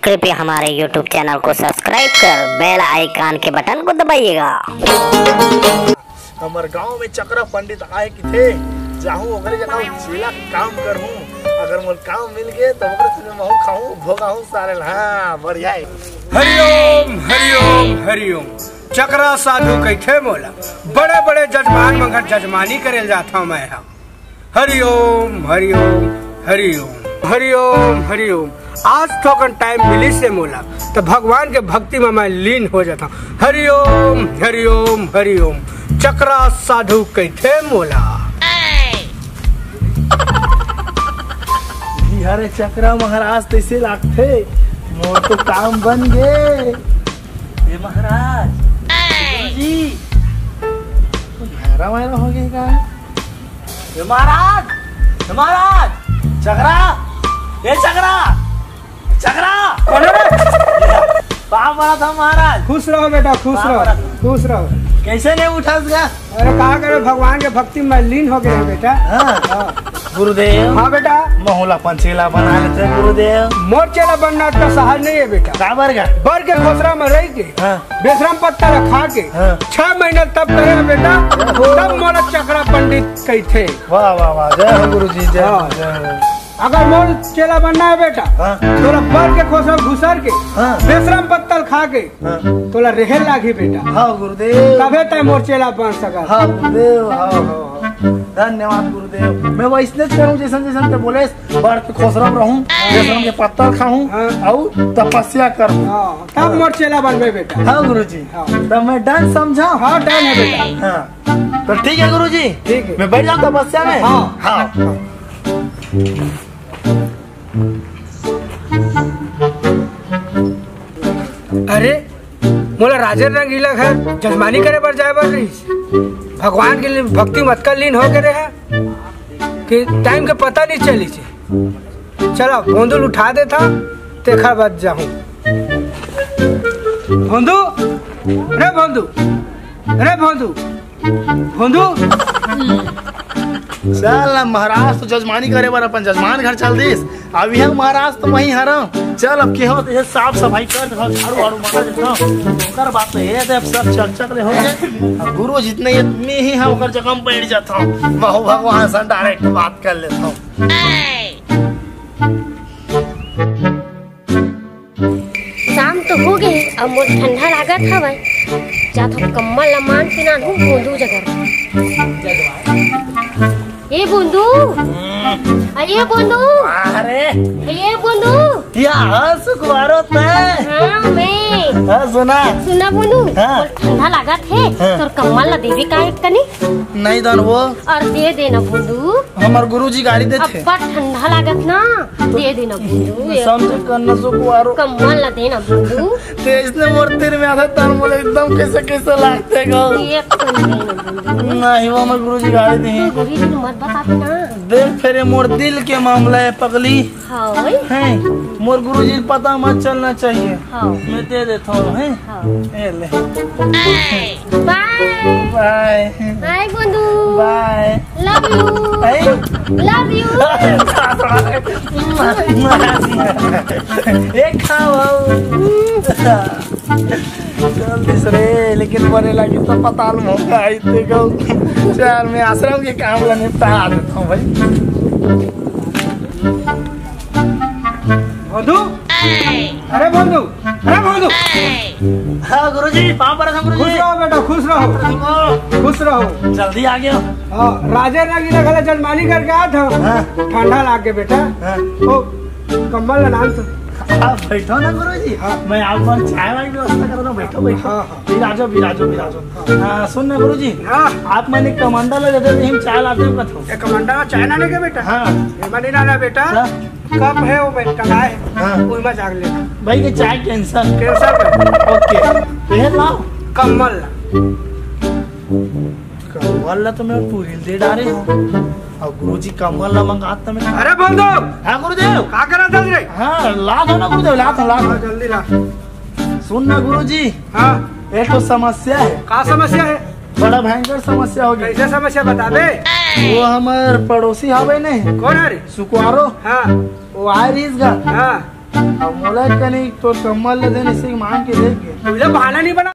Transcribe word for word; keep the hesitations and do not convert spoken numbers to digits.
कृपया हमारे YouTube channel को सब्सक्राइब कर बेल आइकन के बटन को दबाइएगा। हमर गांव में चकरा पंडित आए किथे, जाहूं ओकरे जगह चेला काम करहूं। अगर मोर काम मिल गे, तो ओकरे से महूं खाहूं, भोगाहूं सारे ला। हाँ, बढ़िया है। हरिओम, हरिओम, हरिओम। चकरा साधु कहिथे मोला, बड़े-बड़े जजमान मन घर जजमानी करे ल जाथंव मैं ह। हरिओम, हरिओम, हरिओम, हरिओम, हरिओम। आज थोकन टाइम मिलिस हे मोला, त भगवान के भक्ति म मैं लीन हो जाथंव। हरिओम, हरिओम, हरिओम। चकरा साधु कहिथे मोला। बिहारे चकरा महाराज तइसे लागथे, मोर तो काम बन गे। ए महाराज, गुरुजी, कुछ भैरा वैरा हो गया का? ए महाराज, ए महाराज, चकरा, ए चकरा, चकरा। कौन है रे? पाँव पड़ा था महाराज। खुश रहो बेटा, खुश पाँव रहो, पड़ा। खुश रहो। कैसे नहीं उठा उसका? अरे का करे, भगवान के भक्ति में लीन हो गए हैं बेटा। हाँ। हाँ। गुरुदेव। हाँ बेटा। महूं ला अपन चेला बना लेते गुरुदेव। मोर चेला बनना इतना सहज नहीं है बेटा। काबर का? बर के खोसरा में रह के, हाँ। बेसरम पत्ता ला खा के, हाँ। छह महीना तप करे हैं बेटा, तब मोला चकरा पंडित कहिथे। वाह, वाह, वाह, जय हो गुरुजी, जय हो, हाँ। जय हो। अगर मोर चेला बनना है बेटा, हाँ। तोला बर के खोसरा घुसर के, हाँ। बेसरम पत्ता ला खा के, हाँ। तोला रेहे लागही बेटा। हाँ गुरुदेव। तभे तैं मोर चेला बन सकत। हाँ गुरुदेव, हाँ, हाँ, हाँ। धन्यवाद गुरुदेव। मैं वैसने करूँ जैसन जैसन तैं बोलेस, बर के खोसरा में रहूँ, हाँ। बेसरम के पत्ता ला खाहूँ, हाँ। अउ तपस्या करूँ। हाँ, तब हाँ। मोर चेला बनबे बेटा। हाँ गुरुजी। हाँ। तब मैं done समझा? हाँ, done है बेटा। हाँ। तो ठीक है गुरुजी। ठीक है। मैं बैठ जाऊँ तपस्या में? हाँ। हाँ। अरे, मोला राजेंद्र रंगीला घर जजमानी करे बर जाए बर रहिस। भगवान के लिए भक्ति म अतका लीन हो गे रेहे कि टाइम के पता नहीं चलिस। चला, भोंदू ल उठा देथंव, तेखर बाद जाहूं। भोंदू, रे भोंदू, रे भोंदू, भोंदू। चल ना, महाराज तो जजमानी करे बर अपन जजमान घर चल दिस। अब यह महाराज तो वहीं हरंव। चल, अब केहो तो ये साफ सफाई कर देथंव, झाड़ू वाड़ू मार देथंव। ओकर बाद तो ये दे, अब सब चकचक ले हो जाए। अब गुरु जितने ये मैं ही हम ओकर जगह में बैठ जाथंव। महूं भगवान से direct बात कर लेथंव। शाम तो हो गे, अब मोर ठंडा लागत हवय। जाथंव कम्बल ला मान के लानहूं बोंदू जगह। ए बोंदू, अरे बोंदू, अरे। ए बोंदू। या सुकुवारो तैं। हाँ, मैं। हाँ, सुना। सुना बोंदू, हाँ। मोर ठंडा लागत हे, हाँ। तोर कम्बल ला देबे का एक कनी? नहीं दान वो। अउ दे देना बोंदू। हमर गुरुजी गारी देथे। अब्बड़ ठंडा लागत ना, दे देना बोंदू। समझ करना सुकुवारो। कम्बल ला देना बोंदू। तैं इसने मोर तीर में आथे तब मोला एकदम कैसे कैसे लागथे गो। एक कन देना बोंदू। नहीं, वो हमर गुरुजी गारी देही। गुरुजी मत बताबे ना। देख फेर ये मोर दिल के मामला हे पगली। हाँ। हैं, मोर गुरुजी ल पता मत चलना चाहिए। हाँ। मैं दे देथंव, हैं? हाँ। ये ले। बाय। बाय। बाय बोंदू। बाय। Love you। हैं? Love you। एक खाओ। हम्म। चल दिस रे, लेकिन बने लगी तो पता न होगा, इतने को। चल, मैं आश्रम के काम ला निपटा देथंव भाई। भोंदू, अरे भोंदू, अरे भोंदू। हाँ गुरुजी, पाँव परत हंव गुरुजी। खुश रहो बेटा, खुश रहो। खुश रहो। जल्दी आ गया। हाँ, राजेंद्र रंगीला घर जजमानी करके आथंव। हाँ। ठंडा लाग गे बेटा। हाँ। ओ, कम्बल ला लान तो। आप बैठो ना गुरुजी। हाँ। मैं आप बर चाय वाय की व्यवस्था कर देथंव, बैठो, बैठो। हाँ, हाँ। बिराजो, बिराजो, बिराजो। हाँ, सुन ना गुरुजी। हाँ। आप मन एक कमांडर ला दे दे, हम चाय लाथंव कथंव। ए कमांडर ला चाय लाने के बेटा? हाँ। ए मनी ना ना बेटा। हाँ। कप हे वो में टंगाए हे। हाँ। उही में जाके ले। भाई के चाय cancel। Cancel कर। OK। ये लाव। कम्बल ला। कम्बल ला तो मैं टूरी ल दे डारे हंव। अउ गुरुजी कम्बल ला मंगात त मैं। अरे बोंदू। हाँ गुरुदेव। का करत हस रे? हाँ, लात हंव ना गुरुदेव, लात हंव, लात हंव। हाँ, जल्दी ला। सुन ना गुरुजी। हाँ। एक तो समस्या हे। का समस्या हे? बड़ा भयंकर समस्या हो गे। कैसे समस्या बताबे? वो हमर पड़ोसी हवे ने। कौन हे रे? सुकुवारो। हाँ। वो आय रहिस गा। हाँ। अब मोला कनी तोर कम्बल ल देन, इसे मांग के दे के। तुला बहाना नहीं बना।